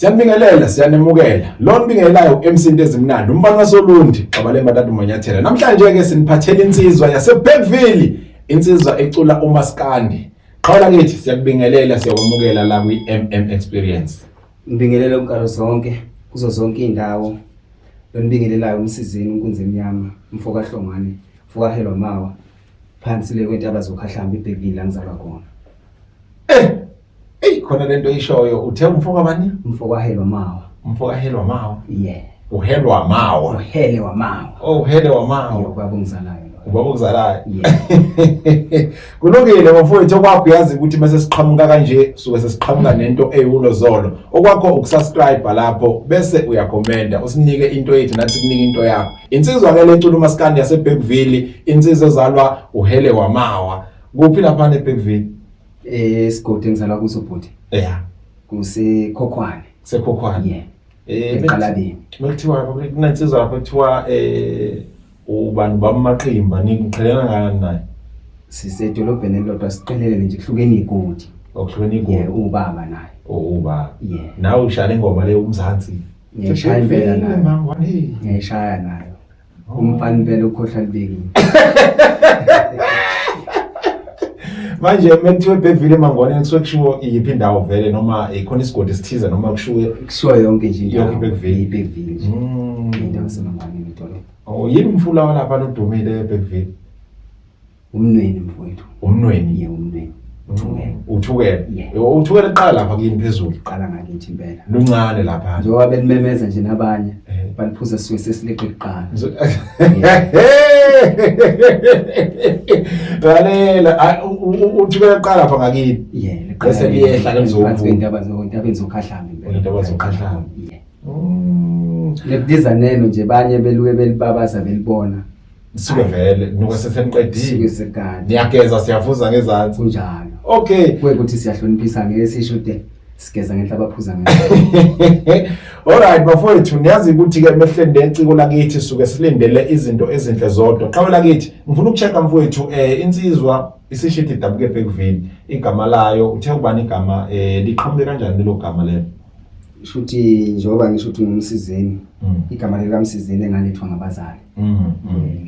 Siyanibingelela, siyanemukela. Lo nibingelelayo MC Ntezimnandi, umfana wasoLundi, xabale matatu manyathela. Namhlanje ke siniphathela insizwa yaseBergville, insizwa ecula umaskandi. Qhawula kithi siyakubingelela, siyakwamukela la kwi-MM Experience. Ngibingelela unkalo zonke kuzo zonke indawo. Lonibingelelayo umsizini unkunzi emnyama, umfoka Hlongwane, mfoka Helwa Mawa. Phansi le kwentaba zokhahlamba iBergville la ngizalwa khona. Eh, Ey khona lento oyishoyo uthe umfoka bani? Umfoka Helwa Mawa. Umfoka Helwa Mawa. Yeah. Uhelwa Mawa. Uhele wamawa. Oh uhele wamawa. Ubaba ongizalayo lo. Ubaba ongizalayo. Yeah. Kulungile bafowethu okwakho uyazi ukuthi mase siqhamuka kanje suke sesiqhamuka nento eyiwulozolo. Okwakho ukusubscribe lapho bese uyakhomenta usinike into yethu nathi sikunike into yakho. Insizwa ke lecula umaskandi yaseBergville, insizwa ezalwa uhele wamawa. Kuphi lapha eBergville? Esigodi engizalwa kuso bhuti. Yeah. Kusekhokhwane. Sekhokhwane. Yeah. Eh eqalabeni. Mekuthiwa kunensizwa lapho kuthiwa eh ubani bamaqimba niqhelana ngani naye? Sisedolobheni elilodwa siqhelelene nje kuhlukene igodi. Okuhlukene igodi. Yeah, ubaba naye. Oh ubaba. Yeah. Nawe ushaya ingoma le umzansi. Ngiyayishaya impela nayo. Ngiyayishaya nayo. Umfana impela ukhohlwa libekile. Manje mekuthiwe Bhevile Mangwane kusuke kushiwo iyiphi indawo vele noma ikhona isigodi esithize noma kushiwe Kushiwo yonke nje indawo. Yonke iBergville. IBergville nje. Indawo yaseMangwaneni idolobha. Oh yini umfula walapha nodumile eBergville? Umnweni mfowethu. Umnweni. Yeah, umnweni. Uthukela. Uthukela. Yeah. Uthukela kuqala lapha kini phezulu. Qala ngakithi impela. Luncane lapha. Njengoba belimemeza nje nabanye Eh. baliphuza suke sesileqe kuqala. Lalela, uthukela kuqala lapha ngakini. Yeah, Bese liyehla ke lizovuka. Phansi kwentaba zontabeni zokhahlamba impela. Intaba zokhahlamba. Yeah. Lekudiza neno nje banye beluke belibabaza belibona. Suke vele nuka seseniqedile. Suke sekade. Niyageza siyavuza ngezansi. Kunjalo. Okay. Kuye ukuthi siyahloniphisa ngeke sisho de sigeza ngenhla baphuza ngenhla. Alright bafowethu niyazi ukuthi ke emehleni leciko lakithi suke silindele izinto ezinhle zodwa. Qhawe lakithi ngifuna ukuchecka mfowethu eh insizwa isishithi idabuke eBergville igama layo uthe ubani igama eh liqhamuke kanjani lelo gama lelo? Shuthi njengoba ngisho ukuthi ngumsizeni igama likaMsizeni engalethwa ngabazali.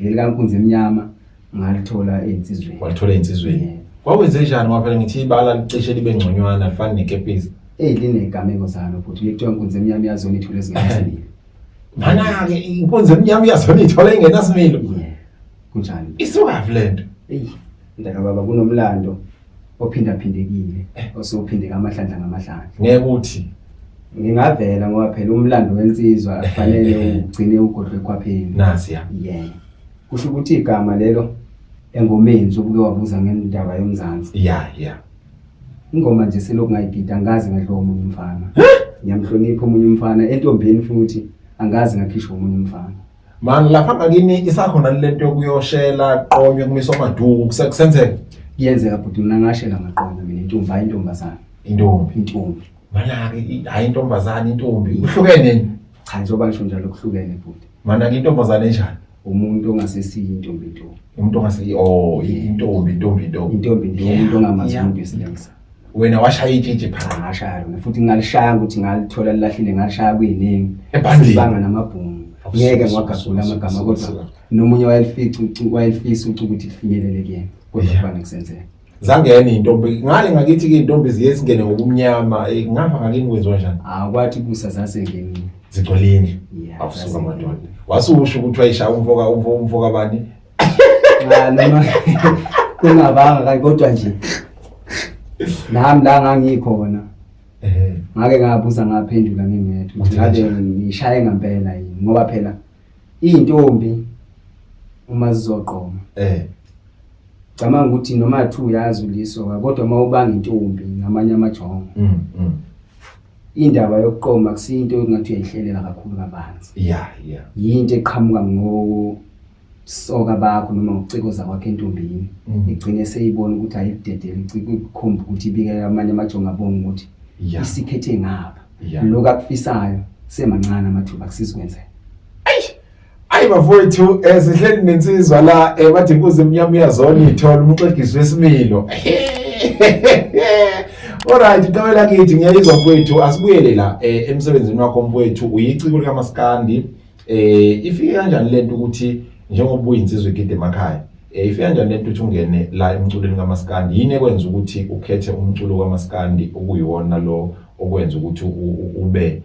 Leli kaNkunzi emnyama ngalithola ey'nsizweni. Walithola ey'nsizweni. Yeah. Kwakwenze njani ngoba phela ngithi ibala licishe libe ngconywana lifane nekepisi. Eyi linegameko zalo futhi kuthiwa inkunzi emnyama iyazona ithole ezingenasimilo. Mana-ke inkunzi emnyama iyazona ithole ingenasimilo. Yeah. Kunjani? Isukaphi le nto? Eyi mntaka baba kunomlando ophindaphindekile osewuphindeka amahlandla ngamahlandla. Ngeke uthi Ngingavela ngoba phela umlando wensizwa akufanele ugcine ugodlwe ekhwapheni. nasiya. Yeah. Kusho ukuthi igama lelo engomeni nje ubuke wabuza ngendaba yomzansi. Ya ya. Ingoma nje selokhu ngayigida angazi ngadliwa omunye umfana. Ngiyamhlonipha omunye umfana entombini futhi angazi ngakhishwa omunye umfana. Mani lapha ngakini isakhona lento yokuyoshela qonywe kumiswa amaduku kusenzeka Kuyenzeka bhuti mina ngashela ngaqonda mina intombi hayi intombazana. intombi. Intombi. Mana-ke hayi intombazane intombi kuhlukene ni? Cha njengoba ngisho njalo kuhlukene bhuti. Mana-ke intombazane enjani? Umuntu ongasesiyo intombi intombi. Umuntu ongase oh intombi intombi intombi. Intombi intombi umuntu ongamazi umuntu wesilisa. Wena washaya itshitshi phansi. Ngashaya lona futhi ngalishaya ukuthi ngalithola lilahlile ngalishaya kuyiningi. Ebhandeni. Sibanga namabhungu. Ngeke ngiwagagula amagama kodwa nomunye wayelifica wayelifisa ucu ukuthi lifinyelele kuyena. Kodwa kuba nekusenzeka. Zangena intombi ngale ngakithi ke intombi ziye singene ngobumnyama eh, ngapha ngakini kwenziwa njani? Akwathi kusa zasengenile. Zigcwele indlu. Yeah. Awusuka madoda. Wasusho ukuthi wayishaya umfoka umfoka bani? Cha noma kungabanga kanti kodwa nje nami la ngangikhona Eh. ngake ngabuza ngaphendula ngingedwa ukuthi ngabe ngishaye ngempela yini ngoba phela iy'ntombi uma zizoqoma Eh. cabanga ukuthi noma thu uyazi ulisoka kodwa uma ubanga intombi ngamanye amajongo Indaba yokuqoma akusiyinto engathi uyayihlelela kakhulu kabanzi. Yeah, yeah. Yinto eqhamuka ngosoka bakho noma ngokucikoza kwakho entombini. Igcine seyibona ukuthi ayikudedele ikukhomba ukuthi ibike amanye amajongo abonga ukuthi Yeah. isikhethe ngapha. Yeah. Lokhu akufisayo semancane amathuba akusizi kwenzeka. Ayi bafowethu eh, sihleli nensizwa la eh, bathi inkuzi emnyama uyazona ithola umxegiso wesimilo. Alright, qhawela kithi ngiyayizwa mfowethu, asibuyele la emsebenzini wakho mfowethu, uyiciko likaMaskandi. Ifike kanjani lento ukuthi njengoba uyinsizwa egide emakhaya, ifike kanjani lento ukuthi ungene la emculweni kaMaskandi? Yini ekwenza ukuthi ukhethe umculo kaMaskandi okuyiwona lo okwenza ukuthi ube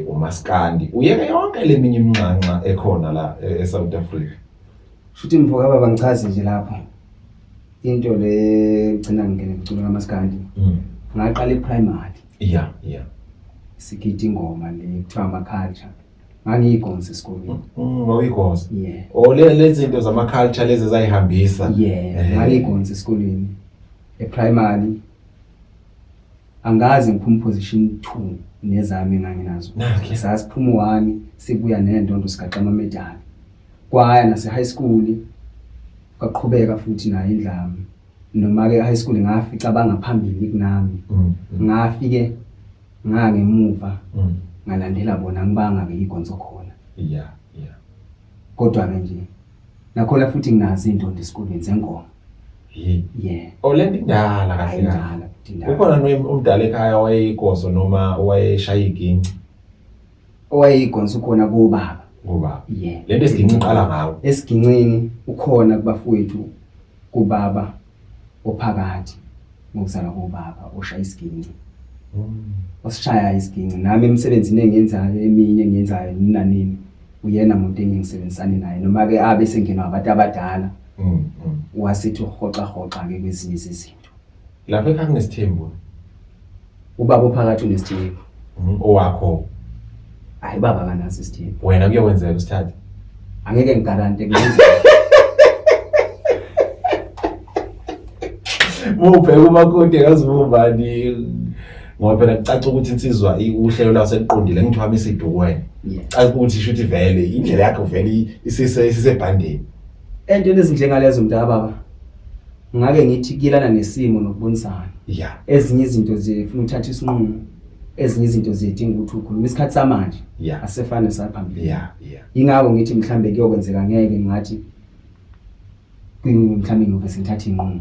uMaskandi, uyeke yonke leminye iminxanxa ekhona la eSouth Africa? Shuthi mfoka baba, ngichaze nje lapho into le ngigcina ngingene emculo kaMaskandi. Ngaqala eprimary. Sigida ingoma le kuthiwa ama-culture. Ngangiyigonsa esikoleni. Wawuyigonsa? Yeah. Oh, lezi zinto zama-culture lezi ezayihambisa. Yeah, ngangiyigonsa esikoleni eprimary. Angazi ngiphuma position 2 nezami enganginazo. Nakhe. Sasiphuma 1 sibuya nendondo sigaxa amamedali. Kwaya nase high school kwaqhubeka futhi nayo indlami. Noma ke high school ngafica abangaphambili kunami. Ngafike ngangemuva ngalandela bona, ngibanga ke igonso khona. Kodwa ke nje nakhona futhi nginazo indondo esikolweni zengoma. Yeah. Oh, lento indala kahle kahle. Indala, indala. Ukhona umdala ekhaya wayeyigoso noma wayeshaya iginci? Owayeyigonso ukhona kubaba. Kubaba. Yeah. Lento esiginci iqala ngawo. Esigincini ukhona kubafowethu, kubaba ophakathi ngokuzalwa kobaba oshaya isiginci. Osishaya isiginci. Nami emsebenzini engiyenzayo, eminye engiyenzayo nanini, uyena umuntu engingisebenzisane naye, noma ke abe sengenwa abantu abadala. Wasithi uhoxa hoxa ke kwezinye izinto. Lapha ekhaya kunesithembu. Ubaba ophakathi unesithembu. Owakho. Hayi, baba akanaso isithembu. Wena kuyokwenzeka usithathe. Angeke ngigarante kuyenzeka. Mubheka umakoti akazibumbani ngoba phela kucaca ukuthi insizwa uhlelo laso seliqondile, ngithi wami isiduku wena. Caca ukuthi isho ukuthi vele indlela yakhe vele isisebhandeni. Entweni ezinjengalezo mntaka baba, ngake ngithi kuyelana nesimo nokubonisana. Ezinye izinto zifuna uthatha isinqumo, ezinye izinto zidinga ukuthi ukhulume. Isikhathi samanje asefane saphambili. Ingakho ngithi mhlambe kuyokwenzeka, ngeke ngathi mhlambe ngiyovese ngithathe inqumo.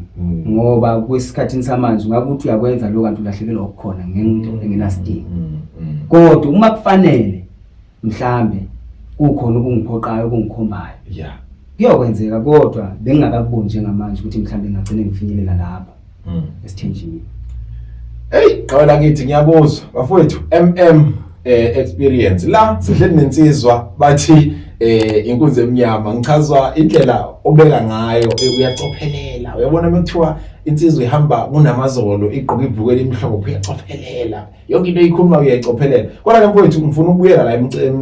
Ngoba kwesikhathini samanje ungakuthi uyakwenza lokho kanti ulahlekelwa okukhona ngento engenasidingo. Kodwa uma kufanele mhlambe kukhona okungiphoqayo, okungikhombayo. Kuyokwenzeka, kodwa bengingakakuboni njengamanje ukuthi mhlambe ngagcine ngifinyelela lapho esithenjini. Hey, qala ngithi ngiyabuzwa bafowethu, MM experience la sihleli nensizwa bathi inkunzi emnyama. Ngichazwa indlela obeka ngayo, uyacophelela. Uyabona mekuthiwa insizwa ihamba kunamazolo igqoka ibhuku elimhlophe, uyacophelela yonke into eyikhuluma, uyayicophelela. Kodwa ke mfowethu ngifuna ukubuyela la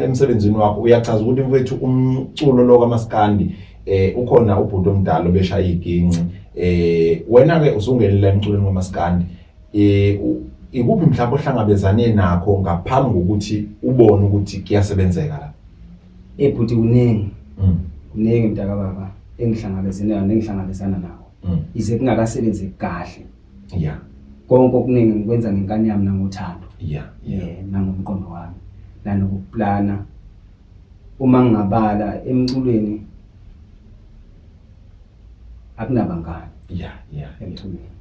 emsebenzini wakho. Uyachaza ukuthi mfowethu umculo lo kaMaskandi ukhona ubhuti omdala obeshaya iginci, wena ke usungenile emculweni kaMaskandi, ikuphi mhlawumbe ohlangabezane nakho ngaphambi kokuthi ubone ukuthi kuyasebenzeka la? Ebhuti kuningi. Kuningi mntaka baba engihlangabezene nayo nengihlangabezana nakho. Ize kungakasebenzi kahle. Konke okuningi ngikwenza ngenkani yami nangothando. Nangomqondo wami. Nanokuplana. Uma ngingabala emculweni akunabangani. Emculweni.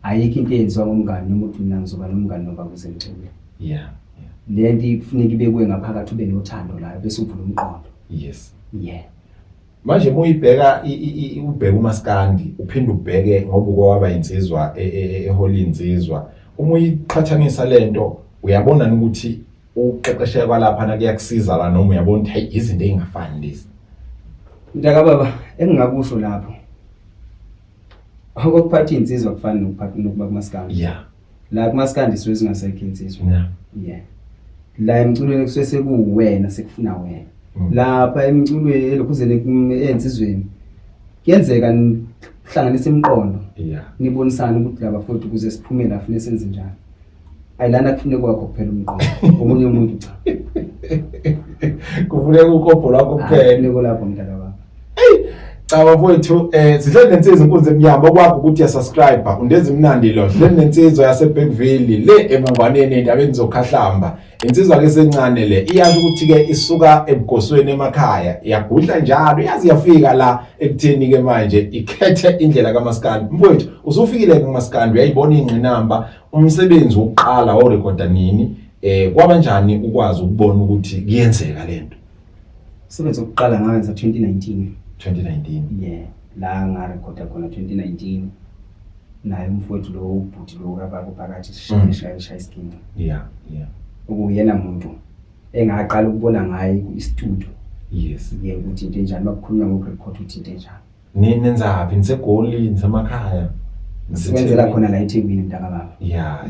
Ayikho into eyenziwa ngomngani noma uthi mina ngizoba nomngani noba kusemculweni. Le nto kufuneka ibekwe ngaphakathi, ube nothando layo bese uvula umqondo. Manje uma uyibheka ubheka uMaskandi uphinde ubheke ngoba ukwaba insizwa ehola insizwa, uma uyiqhathanisa lento uyabona ukuthi ukuqeqesheka kwalapha na kuyakusiza la, noma uyabona ukuthi hey izinto ezingafani lezi? Mntaka baba, engingakusho lapho okuphatha insizwa kufana nokuphatha nokuba kumaskandi. La kumaskandi suke singasekho insizwa. La emculweni kusuke sekuwena, sekufuna wena. Lapha emculweni elokhuzeni ensizweni kuyenzeka nihlanganise imiqondo. Nibonisane ukuthi laba futhi ukuze siphume la fune senze njani. Ayilana kufuneka kwakho kuphela umqondo. Omunye umuntu cha. Kufuneka ukobho lwakho kuphela. Kufuneka lapho mntaka baba. Hey, Cha bafowethu sihleli nensizwa inkunzi emnyama, okwakho ukuthi uyasubscribe undezi mnandi lo. Sihleli nensizwa yaseBergville le emangwaneni endabeni zokhahlamba. Insizwa ke sencane le iyasho ukuthi ke isuka ebugosweni emakhaya, iyagudla njalo, yazi yafika la ekutheni ke manje ikhethe indlela kaMaskandi. Mfowethu usufikile ke kuMaskandi, uyayibona ingqinamba, umsebenzi wokuqala wawurekhoda nini? Kwabanjani ukwazi ukubona ukuthi kuyenzeka lento? Umsebenzi wokuqala ngawenza 2019. 2019. Yeah, la ngarekhoda khona 2019. Naye umfowethu lo ubhuti lo kababa phakathi sishaye shaye shaye isiginci. Yeah. Ukuyena muntu engaqala ukubona ngaye i-studio. Yes. Yeah, ukuthi into enjani makukhulunywa ngokurecord ukuthi into enjani. Nenzaphi? Nisegoli, nisemakhaya? Sikwenzela khona la eThekwini mntaka baba. Yeah.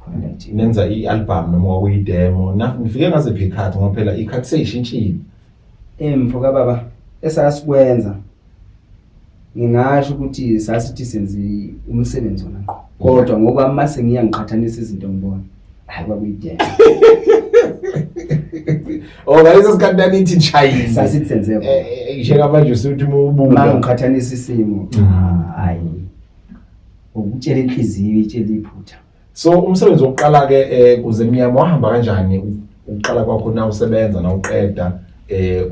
Khona la eThekwini. Nenza i-album noma kwakuyi-demo? Nifike ngaziphi ikhathi ngoba phela ikhathi seyishintshile? Mfo kababa, esasikwenza ngingasho ukuthi sasithi senze umsebenzi wona ngqo. Kodwa ngokwami mase ngiya ngiqhathanisa izinto ngibona, hayi kwakuyidemo. Oh, ngaleso sikhathi nanithi nishayile. Sasithi senze khona. Njengamanje usuthi uma ubuka. Uma ngiqhathanisa isimo, hayi. Ukutshela inhliziyo itshela iphutha. So umsebenzi wokuqala ke kuze emnyama wahamba kanjani? Ukuqala kwakho na usebenza na uqeda,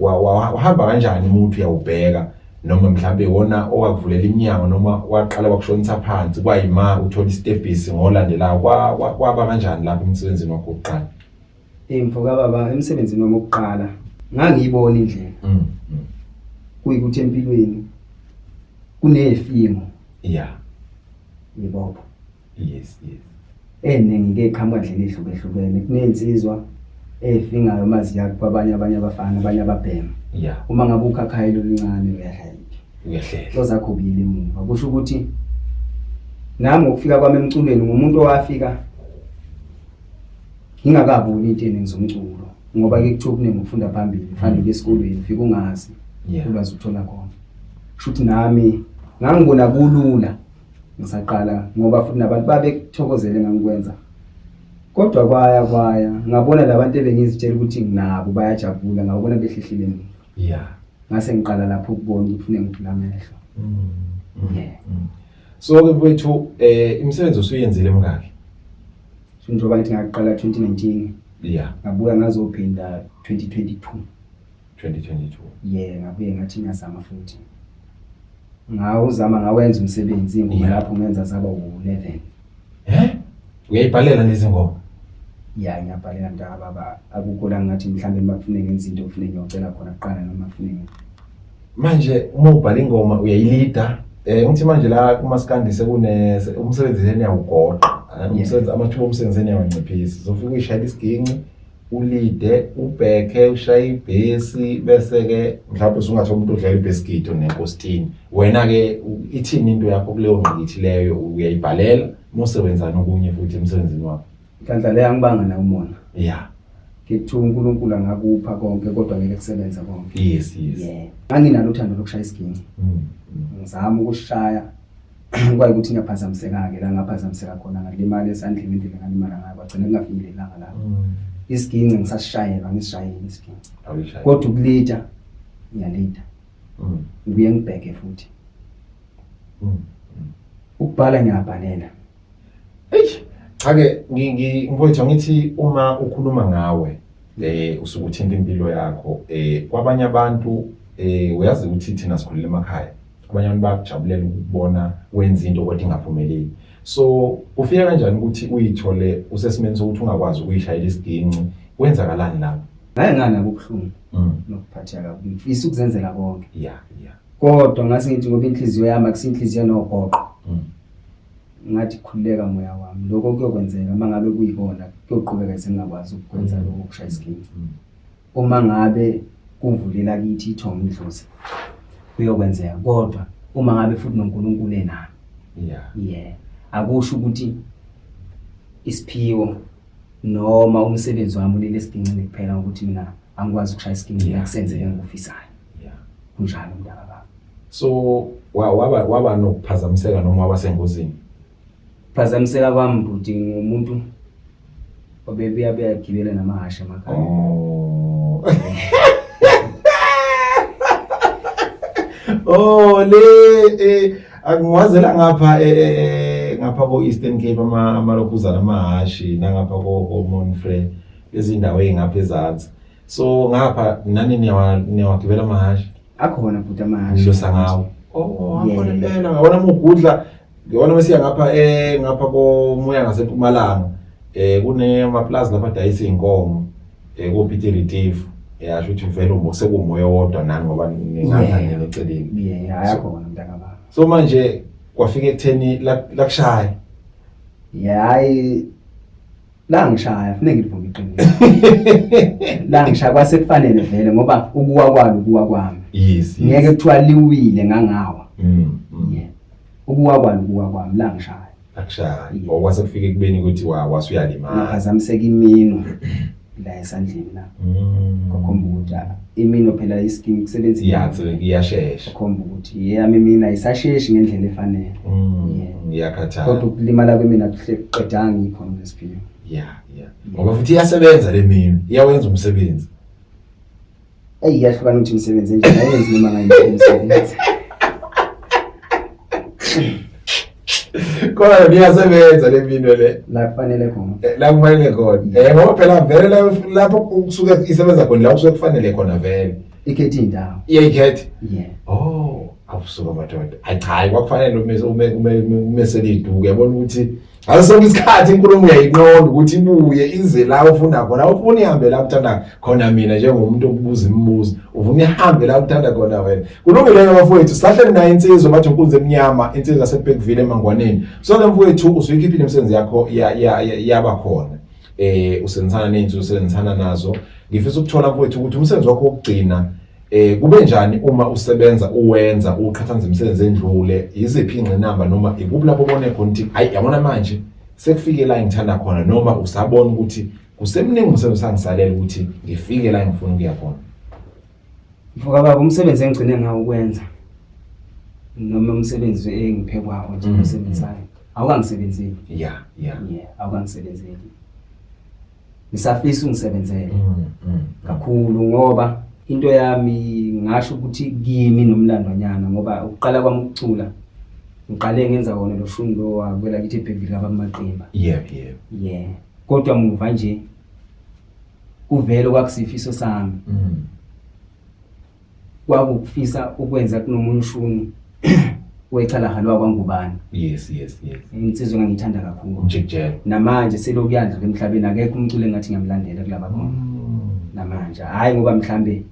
wahamba kanjani umuntu uyawubheka noma mhlambe wona owakuvulela iminyango noma waqala wakushonisa phansi kwayima uthola istebhisi ngolandelayo, kwaba kanjani lapho emsebenzini wakho wokuqala? Mfo kababa, emsebenzini wami wokuqala ngangiyibona indlela. Kuyikuthi empilweni kunefingo. Yibopho. Yes, yes. Eningi ke iqhamuka ndlela ehlukehlukene. Kunensizwa efingayo maziya kwabanye abanye abafana, abanye ababhema. Uma ngabe ukhakhayi oluncane uyahlela. Uyahlela. Ozakho ubili emuva. Kusho ukuthi nami ngokufika kwami emculweni ngumuntu owafika ngingakaboni into eningi zomculo, ngoba ke kuthiwa kuningi ukufunda phambili, kufanele uye esikolweni ufike ungazi ulwazi uthola khona. Kusho ukuthi nami ngangibona kulula ngisaqala, ngoba futhi nabantu babekuthokozele ngangikwenza. Kodwa kwaya kwaya ngabona labantu ebengizitshela ukuthi nginabo bayajabula, ngabona behlehlile emuva. Ngase ngiqala lapho ukubona ukuthi kufuneka ngivule amehlo. So ke mfowethu, imisebenzi osuyenzile mngaki? Njengoba ngithi ngaqala 2019. Ngabuya ngazophinda 2022. 2022. Yeah, ngabuye ngathi ngiyazama futhi. Ngawuzama ngawenza umsebenzi ingoma lapho ngenza zaba u-11. Uyayibhalela lezi ngoma? Yeah, ngiyabhalela mntaka baba. Akukho la ngathi mhlambe makufuneka ngenze into kufuneka ngiyocela khona kuqala noma kufuneka. Manje uma ubhala ingoma uyayilida. Ngithi manje la kumaskandi sekune umsebenzi seniyawugoqa. Umsebenzi amathuba omsebenzi seniyawanciphisa. Uzofika uyishayela isiginci, ulide, ubheke, ushaye ibhesi, bese ke mhlawumbe usungathi umuntu udlala ibhesikito nenkositini. Wena ke ithini into yakho kuleyo ngqikithi leyo, uyayibhalela uma usebenzana okunye futhi emsebenzini wakho? Nhlanhla leyo angibanga nawo umona. Ngithu uNkulunkulu angakupha konke kodwa ngeke kusebenze konke. Yes, yes. Nganginalo uthando lokushaya isiginci. Ngizama ukushaya kwaye ukuthi ngiyaphazamiseka ke la ngaphazamiseka khona ngalimala esandleni indlela ngalimala ngayo kwagcina kungafinyelelanga lapho. Isiginci ngisasishayela ngisishayile isiginci. Awuyishayeli. Kodwa ukulida ngiyalida. Ngibuye ngibheke futhi. Ukubhala ngiyabhalela. Eish, cha ke mfowethu ngithi uma ukhuluma ngawe usuke uthinta impilo yakho, kwabanye abantu uyazi ukuthi thina sikhulele emakhaya, abanye abantu bayakujabulela ukubona wenza into kodwa ingaphumeleli. So ufika kanjani ukuthi uyithole usesimeni sokuthi ungakwazi ukuyishayela isiginci? Kwenzakalani lapho? Ngaye nganako ubuhlungu nokuphatheka kabi, ngifisa ukuzenzela konke. Yeah. Kodwa ngase ngithi ngoba inhliziyo yami akusinhliziyo nogoqo. Ngathi khululeka moya wami, lokho kuyokwenzeka uma ngabe kuyikona kuyoqhubeka sengingakwazi ukukwenza lokho kushaya isiginci. Uma ngabe kuvulela kithi ithongo idlozi kuyokwenzeka, kodwa uma ngabe futhi noNkulunkulu enami. Akusho ukuthi isiphiwo noma umsebenzi wami ulele esigincini kuphela ukuthi mina angikwazi ukushaya isiginci ngiyakusenzela engikufisayo. Kunjalo mntaka baba. So waba nokuphazamiseka noma waba sengozini? Phazamiseka kwami bhuti, ngumuntu obebuya beyagibela namahhashi emakhaya. Oh. Oh le angiwazela ngapha ngapha ko Eastern Cape amalokhuzana amahashi nangapha ko Monfrey izindawo ezingapha ezansi. So ngapha nani niyawagibela amahashi? Akhona bhuti amahashi. Nilusa ngawo. Oh, akhona impela. Ngabona uma ugudla, ngibona mesiya ngapha ngapha komoya ngasempumalanga. Kunemaplazi lapha adayisa izinkomo ko Peter Retief. Yasho ukuthi vele sekuwumoya owodwa nani ngoba ningapha nicelile. Yeah, ayakhona mntakababa. So manje kwafika ekutheni lakushaya. Hayi, la ngishaya, funeka ngilivume iqiniso. La ngishaya kwase kufanele vele ngoba ukuwa kwalo ukuwa kwami. Yes. Ngeke kuthiwa liwile ngangawa. Yeah. Ukuwa kwalo ukuwa kwami, la ngishaya. Akushaya. Ngoba kufika ekubeni ukuthi wasuyalimala. Ngaphazamiseka imino la esandleni la. Kwakhomba ukuthi imino phela iskin kusebenza iyashesha. Kwakhomba ukuthi yami imino ayisasheshi ngendlela efanele. Ngiyakhathala. Kodwa ukulimala kwemina kuhle kuqedanga ikhona lesiphiwo. Yeah. Ngoba futhi iyasebenza le mino, iyawenza umsebenzi. Ey, iyahlukana ukuthi imisebenzi enjani, ayenzi noma ngayiphi imisebenzi. Kodwa iyasebenza le mino le. La kufanele khona. La kufanele khona. Ngoba phela vele lapho kusuke isebenza khona, la kusuke kufanele khona vele. Ikhethe indawo. Iyayikhetha? Yeah. Oh, awusuka madoda. Hayi cha, kwakufanele umesele iduku. Uyabona ukuthi ngaso sonke isikhathi inkulumo uyayinqonda ukuthi ibuye ize la ufuna khona. Awufuni ihambe la uthanda khona mina njengomuntu okubuza imibuzo. Ufuna ihambe la uthanda khona wena. Kulungile ke bafowethu, sahleli naye insizwa bathi unkunzi emnyama, insizwa yaseBergville eMangwaneni. So ke mfowethu usuyikhiphile imisebenzi yakho yaba khona. Usebenzisana nezinsizwa usebenzisana nazo. Ngifisa ukuthola mfowethu ukuthi umsebenzi wakho wokugcina kube njani uma usebenza uwenza uqhathanisa imisebenzi endlule, yiziphi ingqinamba noma ikuphi lapho ubone khona ukuthi hayi yabona manje sekufike la engithanda khona, noma usabona ukuthi kusemningi umsebenzi osangisalela ukuthi ngifike la engifuna ukuya khona? Mfoka baba, umsebenzi engigcine ngawo ukwenza noma umsebenzi engiphekwawo nje osebenzayo awukangisebenzeli. Yeah. Yeah, awukangisebenzeli. Ngisafisa ungisebenzele kakhulu ngoba into yami ngasho ukuthi kimi nomlandwanyana, ngoba ukuqala kwami ukucula ngiqale ngenza wona lo shuni lo wakwela kithi eBhekile abamaqimba. Yeah. Yeah. Kodwa muva nje kuvele kwakusifiso sami. Kwakufisa ukwenza kunomunye ushuni wechalaha lwakwaNgubane. Yes. Insizwa engangithanda kakhulu. Umjikijelo. Namanje selokhu yandlula emhlabeni akekho umculo engathi ngiyamlandela kulaba khona. Namanje hayi ngoba mhlambe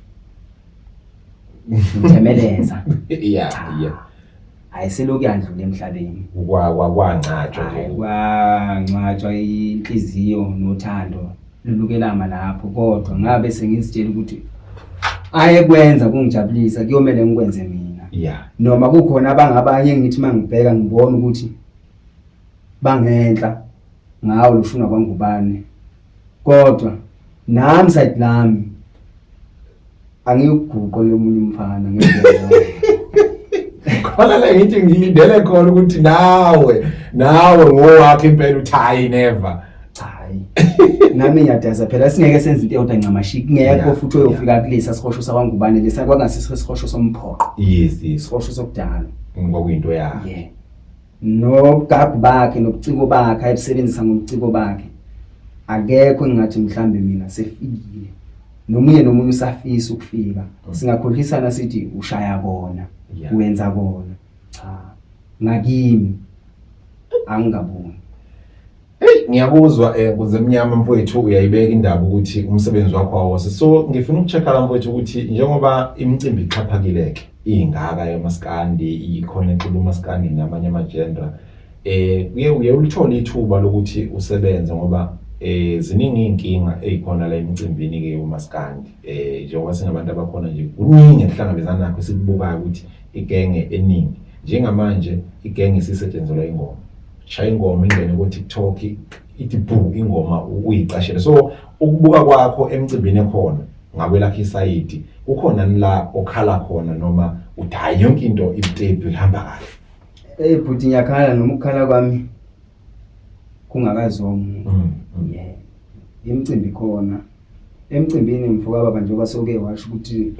ngithemeleza. Yeah. Hayi selokhu yandlula emhlabeni. Kwangcatshwa nje. Kwangcatshwa inhliziyo nothando lulukelama lapho, kodwa ngabe sengizitshela ukuthi ayekwenza kungijabulisa kuyomele ngikwenze mina. Yeah. Noma kukhona abangabanye ngithi mangibheka ngibona ukuthi bangenhla ngawo loshuna kwaNgubane, kodwa nami side lami angiyuguqo lomunye umfana ngendlela. Khona la ngithi ngilindele khona ukuthi nawe ngowakhe impela uthi hayi never. Hayi. Nami ngiyadaza phela singeke senze into eyodwa ncamashi kungekho futhi oyofika kulesa sihosho sakwaNgubane lesa kwangasiso isihosho somphoqo. Yes. Isihosho sokudala. Kwakuyinto yakhe. Yeah. Nobugagu bakhe nobuciko bakhe ayebusebenzisa ngobuciko bakhe. Akekho engathi mhlambe mina sefikile. Nomunye nomunye usafisa ukufika. Singakhohlisana sithi ushaya kona, wenza kona. Cha. Ngakimi angingaboni. Hey, ngiyakuzwa Nkunzemnyama mfowethu, uyayibeka indaba ukuthi umsebenzi wakho awose. So ngifuna ukuchecka la mfowethu ukuthi njengoba imicimbi ixhaphakile ke ingaka yamaskandi, ikhona exuba umaskandi namanye ama-genre, uye ulithole ithuba lokuthi usebenze ngoba ziningi iy'nkinga ey'khona la emicimbini ke yomaskandi. Njengoba singabantu abakhona nje kuningi esihlangabezana nakho esikubukayo ukuthi igenge eningi njengamanje igenge isisetshenzelwa ingoma. Shaya ingoma ingene ku TikTok ithi bu ingoma uyicashele. So ukubuka kwakho emcimbini ekhona ngakwelakhe isayidi kukhona la okhala khona noma uthi hayi yonke into ibutephu ihamba kahle? Hey bhuti, ngiyakhala noma ukukhala kwami kungakazomu. Yeah. Imicimbi khona. Emcimbini mfoka baba njengoba soke washo ukuthi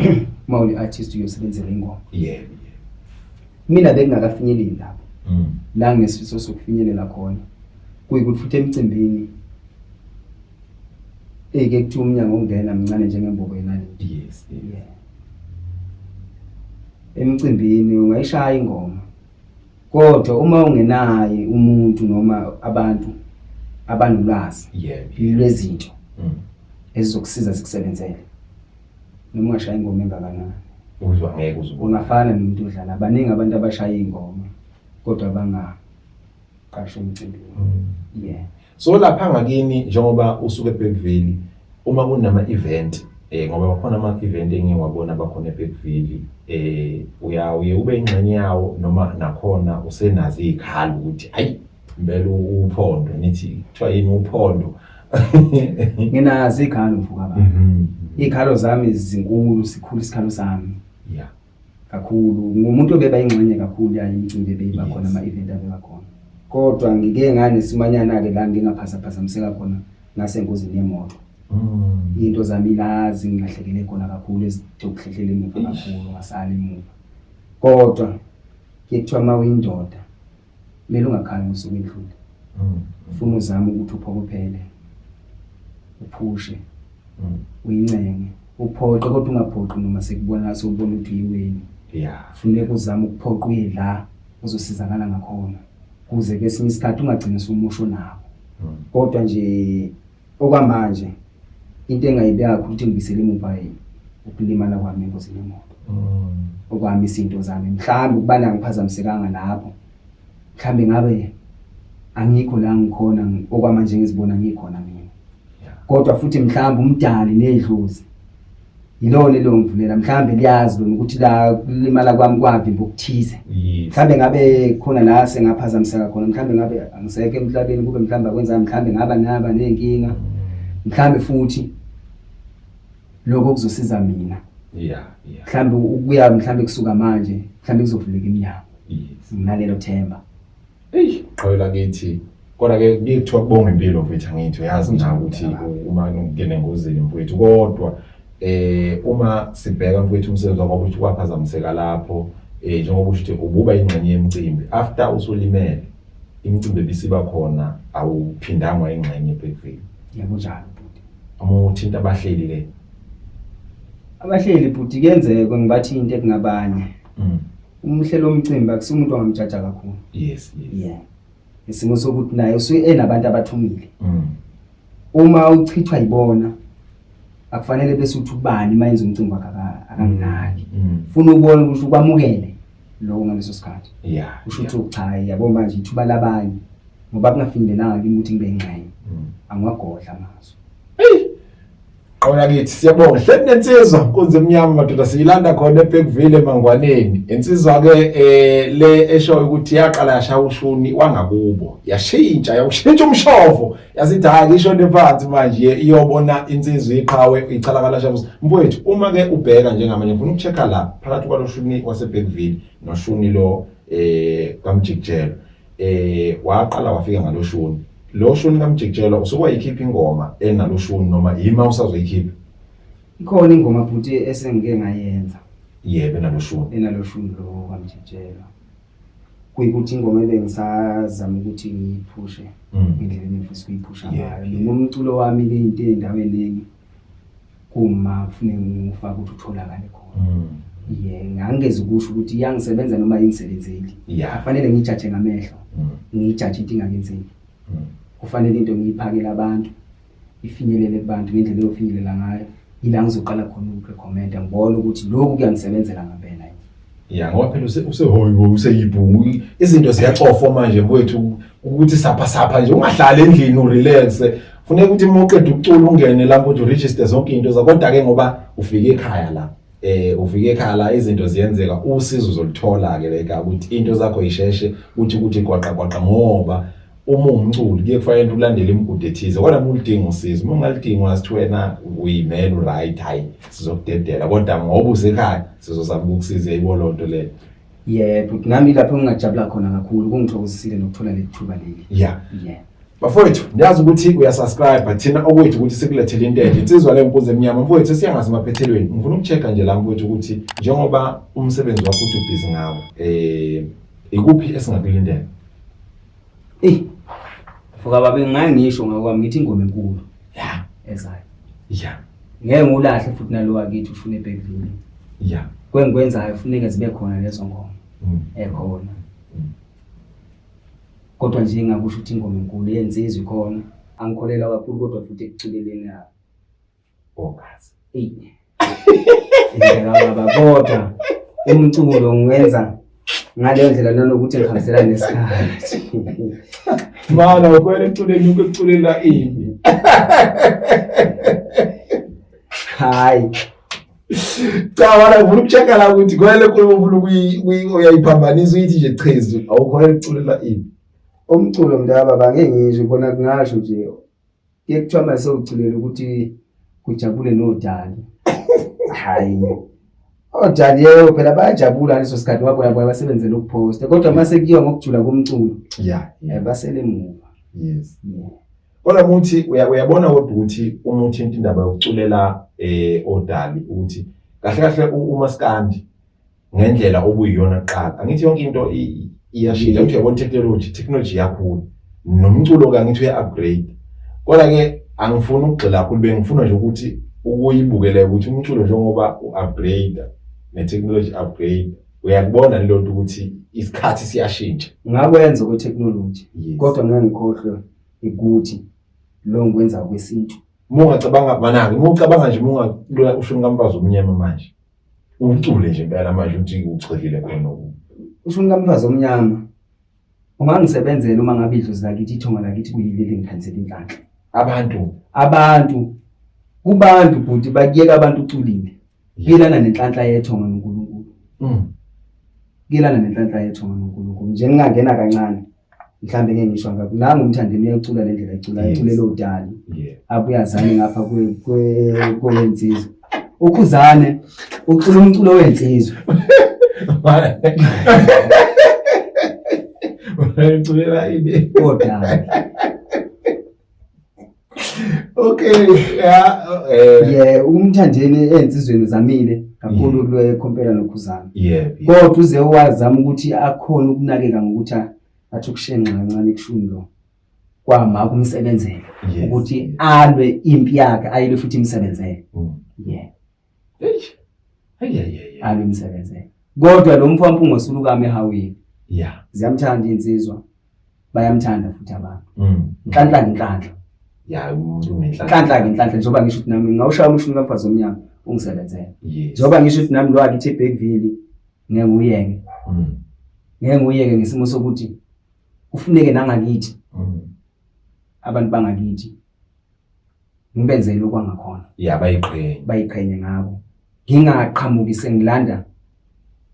uma uli artist uyosebenzela ingoma. Yeah. Mina bekungakafinyeleli lapho. La nginesifiso sokufinyelela khona. Kuyikuthi futhi emcimbini eke kuthiwa umnyango ongena mncane njengembobo yenaliti. Yes. Yeah. Emcimbini ungayishaya ingoma. Kodwa uma ungenaye umuntu noma abantu abanolwazi lwezinto ezizokusiza zikusebenzele. Noma ungashaya ingoma engakanani. Uzwa ngeke uzubona. Ungafana nomuntu odlala. Baningi abantu abashaya ingoma kodwa bangaqashwa emcimbini. Yeah. So lapha ngakini njengoba usuke eBergville uma kunama event ngoba bakhona ama event engiwabona bakhona eBergville uya uye ube ingxenye yawo noma nakhona usenazo izikhala ukuthi hayi impela uphondo nithi kuthiwa yini uphondo. Nginazo izikhalo mfoka baba. Izikhalo zami zinkulu, sikhulu isikhalo sami. Yeah. Kakhulu ngumuntu obeba ingxenye kakhulu yayo imicimbi ebeyiba khona, ama-event abeba khona. Kodwa ngike nganesimanyana ke la ngingaphazaphazamiseka khona ngasengozini yemoto. Into zami la zingilahlekele khona kakhulu, ezithe ukuhlehlela emuva kakhulu, ngasala emuva. Kodwa ke kuthiwa uma uyindoda kumele ungakhali ngosuku edlule. Ufuna uzame ukuthi uphokophele, uphushe, uyincenge, uphoqe kodwa ungaphoqi noma sekubona sewubona ukuthi uyiweni. Funeka uzame ukuphoqa uye la uzosizakala ngakhona kuze kwesinye isikhathi ungagcini usumusho nabo. Kodwa nje okwamanje into engayibeka kakhulu ukuthi ngibisele emuva ukulimala kwami engozini yemoto. Okwami izinto zami mhlawumbe ukubana ngiphazamisekanga lapho, mhlawumbe ngabe angikho la ngikhona okwamanje ngizibona ngikhona mina. Kodwa futhi mhlawumbe umdali nedlozi yilona elongivulela, mhlawumbe liyazi lona ukuthi la kulimala kwami kwavimba okuthize. Mhlawumbe ngabe khona la sengaphazamiseka khona, mhlawumbe ngabe angisekho emhlabeni, kube mhlawumbe akwenza, mhlawumbe ngaba naba nezinkinga, mhlawumbe futhi lokho kuzosiza mina. Mhlawumbe ukuya mhlawumbe kusuka manje, mhlawumbe kuzovuleka iminyango. Nginalelo themba. Eish, qhawela kithi. Kodwa ke kuye kuthiwa kubonga impilo mfethu, angithi uyazi nje ukuthi uma ungena engozini mfethu, kodwa uma sibheka mfethu umsebenzi wakho ukuthi kwaphazamiseka lapho, njengoba usho ukuthi ububa ingxenye yemicimbi after usulimele, imicimbi ebisiba khona awuphindanga ingxenye eBergville. Yebo njalo bhuti. Uma uthinta abahleli ke? Abahleli bhuti kuyenzeka ngibathinte kungabanye. Umhlelo omcimbi akusimuntu ongamjaja kakhulu. Yes. Yeah. Isimo sokuthi naye usuke enabantu abathumile. Uma uchithwa yibona akufanele bese uthi ubani mayenza umcimbi wakhe akanginaki. Funa ubone ukuthi ukwamukele lokho ngaleso sikhathi. Usho ukuthi cha yabo manje ithuba labanye ngoba kungafinyelelanga kimi ukuthi ngibe ingxenye. Angiwagodla amazwi. Hey! Qawula kithi siyabonga. Hleli nensizwa Nkunzi Emnyama madoda, siyilanda khona eBergville eMangwaneni. Insizwa ke le esho ukuthi yaqala yashaya ushuni wangakubo, yashintsha yawushintsha umshovo, yasithi hayi ngishone phansi manje iyobona insizwa iqhawe ichalakala shabuza. Mfowethu uma ke ubheka njengamanje ngifuna ukuchecka la phakathi kwaloshuni waseBergville noshuni lo kaMjikijelo. Waqala wafika ngaloshuni. Lo shuni kaMjikijelo usuke wayikhipha ingoma enaloshuni noma yima usazoyikhipha? Ikhona ingoma bhuti esengike ngayenza. Yebo, enaloshuni. Enaloshuni lo kaMjikijelo. Kuyikuthi ingoma ebengisazama ukuthi ngiyiphushe ngendlela engifisa ukuyiphusha ngayo. Noma umculo wami ke into endawo eningi kuma kufuneka ngifake ukuthi utholakale khona. Yeah, angingezi ukusho ukuthi iyangisebenza noma ayingisebenzeli. Kufanele ngiyijaje ngamehlo. Ngiyijaje into ingakenzeki. Kufanele into ngiyiphakele abantu, ifinyelele kubantu ngendlela eyofinyelela ngayo. Ila ngizoqala khona ukurecommenda ngibone ukuthi lokhu kuyangisebenzela ngempela yini. Yeah, ngoba phela usehoyibo useyibhungu, izinto ziyacofwa manje mfowethu ukuthi sapha sapha nje ungahlali endlini urelax. Funeka ukuthi uma uqeda ukucula ungene la mfowethu register zonke izinto zakho, kodwa ke ngoba ufike ekhaya la, ufike ekhaya la izinto ziyenzeka, usizo uzolithola ke leka ukuthi into zakho isheshe uthi ukuthi gwaqa gwaqa, ngoba uma ungumculi kuye kufanele ulandele imigudu ethize, kodwa uma ulidinga usizo, uma ungalidingi wazithi wena uyimele uright, hayi sizokudedela, kodwa ngoba usekhaya sizozama ukukusiza. Yayibona loo nto leyo. Yebo, nami lapho ngingajabula khona kakhulu, kungithokozisile nokuthola leli thuba leli. Bafowethu, ngiyazi ukuthi uyasubscribe thina okwethu ukuthi sikulethele into enhle. Insizwa le nkunzi emnyama mfowethu sesiya ngasemaphethelweni. Ngifuna ukucheck nje la mfowethu ukuthi njengoba umsebenzi wakho uthi ubhizi ngawo, ikuphi esingakulindela? Eh. Mfoka baba ngake ngisho ngakwami ngithi ingoma enkulu. Yeah. Ezayo. Yeah. Ngeke ngulahle futhi nalo wakithi ufune eBergville. Yeah. Kwengikwenzayo funeke zibe khona lezo ngoma. Ekhona. Kodwa nje ngakusho ukuthi ingoma enkulu yensizwa ikhona. Angikholelwa kakhulu kodwa futhi ekuculeleni yabo. Ogazi. Eyi. Indlela baba kodwa umculo ngiwenza ngaleyo ndlela nanokuthi ngihambiselane nesikhathi. Mana ukwela eculeni ukuculela ini. Hayi. Cha wala ngifuna ukuchecka la ukuthi khona le nkulumo ufuna uyayiphambanisa uyithi nje chezu awukhona ukuculela ini. Umculo mntaka baba ngeke ngisho khona kungasho nje. Kuye kuthiwa mase uculela ukuthi kujabule nodali. Hayi. Odali yebo phela bayajabula ngaleso sikhathi ngoba bona basebenzela ukuphosta kodwa mase kuyiwa ngokujula komculo basele emuva. Yes. Kodwa muthi uyabona kodwa ukuthi uma uthinta indaba yokuculela odali ukuthi kahle kahle umaskandi ngendlela obuyiyona kuqala angithi yonke into iyashintsha ukuthi uyabona technology iyakhula nomculo ke angithi uya upgrade kodwa ke angifuni ukugxila kakhulu bengifuna nje ukuthi ukuyibukele ukuthi umculo njengoba u-upgrade ne-technology upgrade uyakubona leyo nto ukuthi isikhathi siyashintsha. Ngakwenza kwe-technology kodwa ngeke ngikhohlwe ukuthi lo ngikwenza kwesintu. Uma ungacabanga manake uma ucabanga nje uma ungacula ushuni kamfazi omnyama manje ucule nje impela manje uthi uchelile khona ushuni kamfazi omnyama ungangisebenzela uma ngabe idlozi lakithi ithonga lakithi kuyileli ngikhanisela inhlanhla abantu kubantu bhuti bakuyeka abantu uculile kuyelana nenhlanhla yethonga noNkulunkulu. Kuyelana nenhlanhla yethonga noNkulunkulu. Nje ngingangena kancane mhlambe ngeke ngisho ngakho nangu umthandeni uyacula le ndlela icula iculele udali abuye azame ngapha kowensizwa ukhuzane ucula umculo wensizwa uculela ini odali. Okay, yeah, yeah, umthandeni ensizweni uzamile kakhulu kulo compare nokhuzana. Yeah. Kodwa uze wazama ukuthi akhona ukunakeka ngokuthi athi ukushenxa kancane kushuni lo. Kwama kumsebenzela ukuthi alwe impi yakhe ayilwe futhi imsebenzele. Yeah. Hey. Alwe imsebenzele. Kodwa lo mfo wampungo sulukame ehawini. Yeah. Ziyamthanda insizwa. Bayamthanda futhi abantu. Nhlanhla ngenhlanhla. Ya umuntu unenhlanhla. Nhlanhla ngenhlanhla njengoba ngisho ukuthi nami ngawushaya umshini kamfazi omnyama ungisebenzele. Yes. Njengoba ngisho ukuthi nami lo wakithi eBergville ngeke nguyeke. Ngeke nguyeke ngesimo sokuthi kufuneke nangakithi. Abantu bangakithi ngibenzele okwangakhona. Ya bayiqhenye. Bayiqhenye ngabo. Ngingaqhamuki sengilanda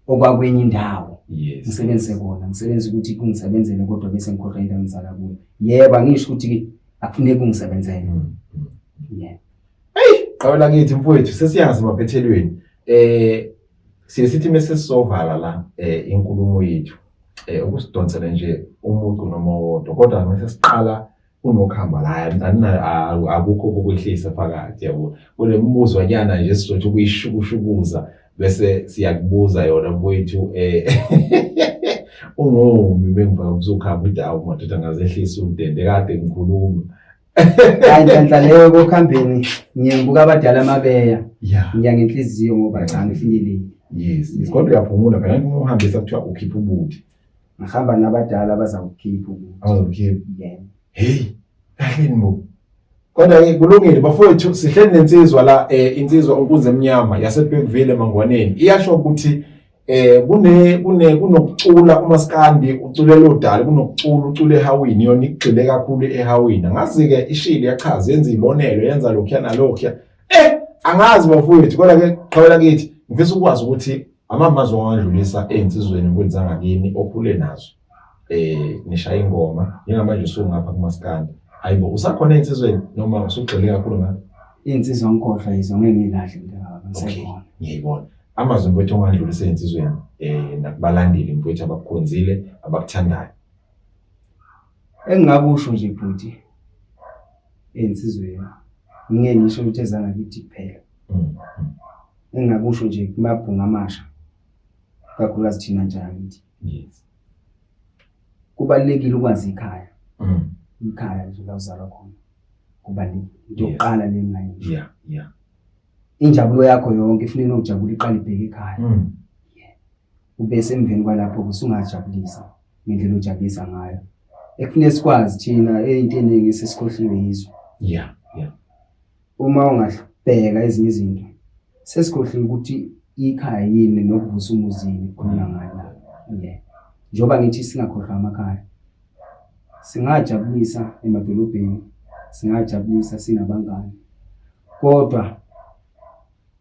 okwakwenye indawo. Yes. Ngisebenzise kona, ngisebenzise ukuthi kungisebenzele kodwa bese ngikhohlwa into engizala kuyo. Yebo angisho ukuthi akufuneki kungisebenzele. Yeah. Hey, qawela kithi mfowethu sesiyazi emaphethelweni. Siye sithi mase sizovala la inkulumo yethu ukusidonsela nje umucu noma owodwa kodwa mase siqala unokhamba la akukho ukwehlisa phakathi yabo. Kunemibuzwanyana nje sizothi ukuyishukushukuza bese siyakubuza yona mfowethu ungomi bengivaka usukhamba uthi awu madoda ngazehlisa umdende kade ngikhuluma. Hayi nhlanhla leyo kokhambeni ngiye ngibuka abadala amabeya. Yeah. Ngiya ngenhliziyo ngoba cha ngifinyelele. Yes, kodwa uyaphumula phela uma uhambisa kuthiwa ukhipha ubuthi. Ngihamba nabadala abazakukhipha ubuthi. Abazokukhipha. Yeah. Hey, kahleni bo. Kodwa ke kulungile bafowethu sihleli nensizwa la insizwa uNkunzi Emnyama yaseBergville eMangwaneni. Iyasho ukuthi kunokucula umaskandi uculela odali kunokucula ucula ehawini yona igxile kakhulu ehawini. Angazi ke ishili yachaza yenza izibonelo yenza lokhuya nalokhuya. Angazi bafowethu kodwa ke qhawela kithi ngifisa ukwazi ukuthi amamazwi ongadlulisa ezinsizweni kwenza ngakini okhule nazo. Nishaya ingoma njengamanje usungapha kumaskandi. Hayibo usakhona ezinsizweni noma usugxile kakhulu ngapha? Insizwa ngikhohlwa yizo ngeke ngilahle into Okay, ngiyayibona. Amazwi mfowethu ongadlulisa ezinsizweni nakubalandeli mfowethu abakukhonzile abakuthandayo. Engingakusho nje bhuti ey'nsizweni, ngeke ngisho ukuthi ezangakithi kuphela. Engingakusho nje kumabhungu amasha, kakhulukazi thina ntsha yakithi. Yes. Kubalulekile ukwazi ikhaya. Ikhaya nje la uzalwa khona. Kubalulekile. Into yokuqala le engingayisho. Yeah. Injabulo yakho yonke ifuneka ujabule iqale ibheke ekhaya. Ubese emveni kwalapho usungajabulisa ngendlela ojabulisa ngayo. Ekufuneka sikwazi thina into eningi sesikhohliwe yizo. Yeah. Uma ungabheka ezinye izinto sesikhohliwe ukuthi ikhaya yini nokuvusa umuzi yini kukhulunywa ngayo la. Yeah. Njengoba ngithi singakhohlwa amakhaya. Singajabulisa emadolobheni, singajabulisa sinabangani. Kodwa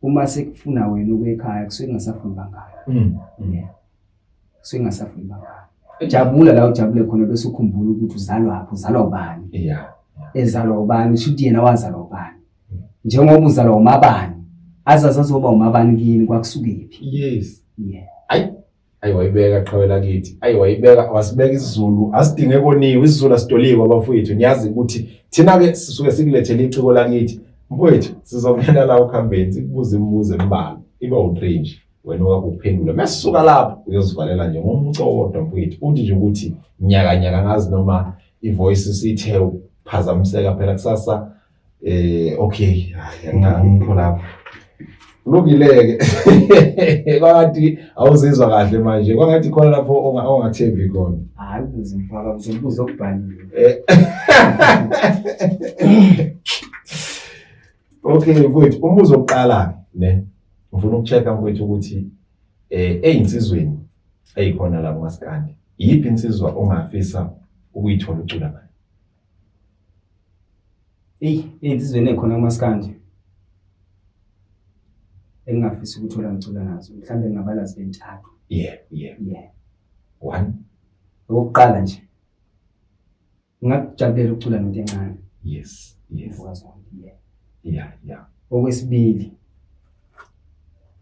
uma sekufuna wena ukuya ekhaya kusuke kungasafuni bangani. Yeah. Kusuke kungasafuni bangani. Jabula la ujabule khona bese ukhumbula ukuthi uzalwaphi, uzalwa ubani. Yeah. Ezalwa ubani, shuthi yena wazalwa ubani. Njengoba uzalwa umabani, azazi azoba umabani kini kwakusukephi. Yes. Yeah. Ayi wayibeka qhawe lakithi. Ayi wayibeka wasibeka isiZulu asidinge koniwe isiZulu asitoliwe abafowethu. Niyazi ukuthi thina ke sisuke sikulethele iciko lakithi. Mfowethu sizongena la ukhambeni sikubuze imibuzo embalwa. Iba u3 nje. Wena owakuphendula. Mesisuka lapho uyozivalela nje ngomco wodwa mfowethu. Uthi nje ukuthi nyaka nyaka ngazi noma ivoice sithe ukuphazamiseka phela kusasa. Okay, angikho lapho. Kulungile-ke. Kwangathi awuzizwa kahle manje, kwangathi khona lapho ongathembi khona. Hayi ubuze mfaka, uzobuza okubhaliwe. Okay mfowethu, umbuzo wokuqala ne. Ngifuna ukucheck-a mfowethu ukuthi eyinsizweni eyikhona la kumaskandi, iyiphi insizwa ongafisa ukuyithola ucula nayo? Eyi, ey'nsizweni ey'khona kumaskandi engingafisa ukuthola ngicula nazo, mhlawumbe ngingabala zibe ntathu. Yeah, yeah. Yeah. One. Okokuqala nje, ngingakujabulela ukucula nento encane. Yes, yes. Yeah. Yeah, yeah. Okwesibili,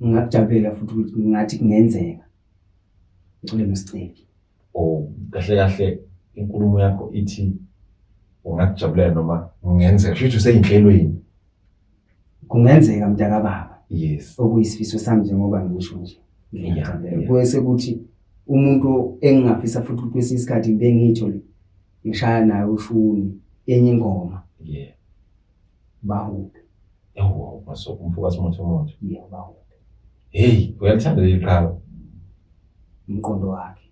ngingakujabulela futhi ukuthi ngathi kungenzeka ngicule noSicebi. Oh, kahle kahle inkulumo yakho ithi ungakujabulela noma kungenzeka shuthi useyinhlelweni. Kungenzeka mntakababa. Yes. Okuyisifiso sami njengoba ngisho nje. Ngiyajabulela. Kwese kuthi umuntu engingafisa futhi ukuthi kwesinye isikhathi ngibe ngitho ngishaya naye ushuni enye ingoma. Yeah. Bahube. Ewu, masoko umfoka Simothomoto. Yeah, bahube. Hey, uyalithanda leli qhawe. Umqondo wakhe.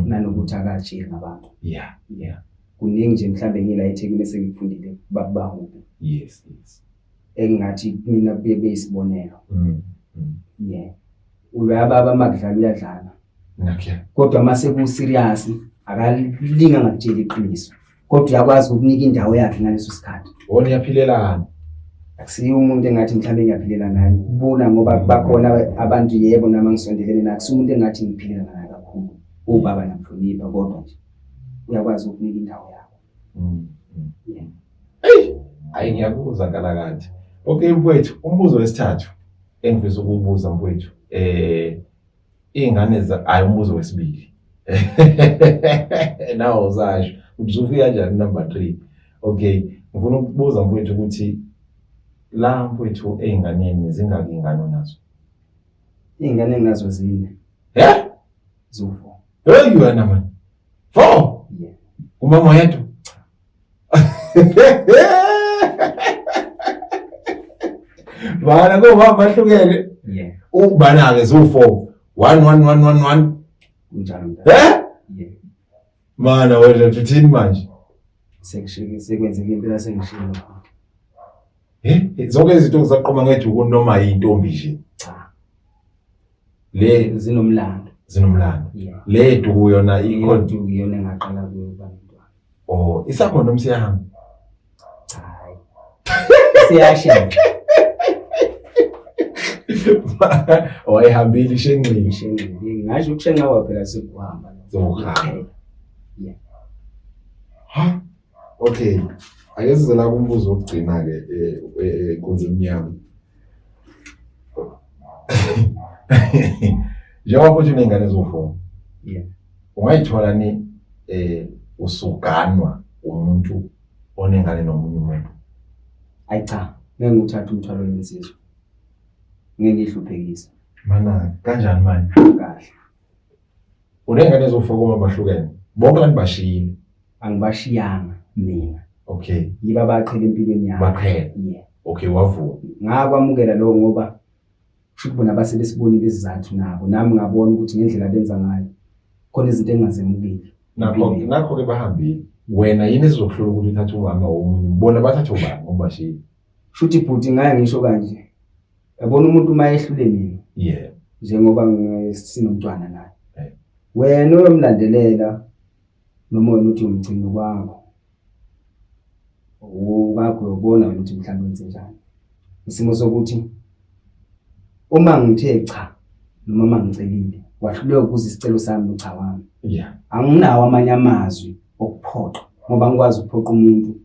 Nanokuthi akajiki ngabantu. Yeah, yeah. Kuningi nje mhlambe ngila eThekwini esengikufundile babahube. Yes, yes. Engathi mina kuye beyisibonelo. Yeah. Uloya baba makudlala uyadlala. Okay. Kodwa mase ku serious akalinga ngakutshela iqiniso. Kodwa uyakwazi ukunika indawo yakhe ngaleso sikhathi. Wona uyaphilelana. Akusiyo umuntu engathi mhlawumbe ngiyaphilela naye. Kubona ngoba bakhona abantu yebo nami ngisondelene naye. Akusiyo umuntu engathi ngiphilela naye kakhulu. Ubaba namhlonipha kodwa nje uyakwazi ukunika indawo yakho. Yeah. Hey, hayi ngiyakuzwa nkalakatha. Okay mfowethu, umbuzo wesithathu engifisa ukuwubuza mfowethu. Iy'ngane hayi umbuzo wesibili. Nawo usasho uzofika kanjani number 3. Okay, ngifuna ukubuza mfowethu ukuthi la mfowethu ey'nganeni zingaki iy'ngane onazo? Iy'ngane enginazo zine. Eh? Ziwu-4. Hey wena man. 4? Yeah. Umama oyedwa? Bana komama bahlukene. Yeah. Ubana ke ziwu-4. 1 1 1 1 1. Kunjalo mntana. Eh? Yeah. Mana wena uthini manje? Sekushike sekwenzeke impela sengishilo. Eh, zonke izinto ngizaqhuma ngeduku noma yintombi nje. Cha. Le zinomlando. Zinomlando. Yeah. Le duku yona ikhona. Duku yona engaqala kuyo bantwana. Oh, isakhona noma siyahamba? Cha. Siyashenxa. Wayihambile ishenxile. Ishenxile. Ngasho ukushenxa kwaphela sekuhamba. Sekuhamba. Yeah. Ha? Okay. Ake size la kumbuzo wokugcina ke Nkunzi Emnyama. Njengoba futhi uney'ngane eziwu-4. Yeah. Ungayithola ni usuganwa Umuntu onengane nomunye umuntu. Ayi cha, ngeke ngiwuthathe umthwalo wensizwa. Ngeke ngihluphekise. Mana kanjani manje? Kahle. Unengane ezofa kuma bahlukene. Bonke abantu bashiyile. Angibashiyanga mina. Okay. Yiba baqhela empilweni yami. Baqhela. Yeah. Okay, wavuma. Ngakwamukela lokho ngoba kusho ukuthi bona base besibonile isizathu nabo. Nami ngabona ukuthi ngendlela abenza ngayo khona izinto engingazemukeli. Nakho nakho ke bahambile. Wena yini esizokuhlula ukuthi uthathe umama womunye? Bona bathathe ubani ngoba bashiyile. Shuthi bhuti ngaya ngisho kanje. Yabona umuntu uma ehlule mina. Yeah. Njengoba sinomntwana naye. Eh. Wena uyomlandelela noma wena uthi umgcino kwakho. Okwakho uyobona wena ukuthi mhlawumbe wenze njani. Isimo sokuthi uma ngithe cha noma uma ngicelile wahluleka ukuza isicelo sami nocha wami. Yeah. Anginawo amanye amazwi okuphoqa ngoba angikwazi ukuphoqa umuntu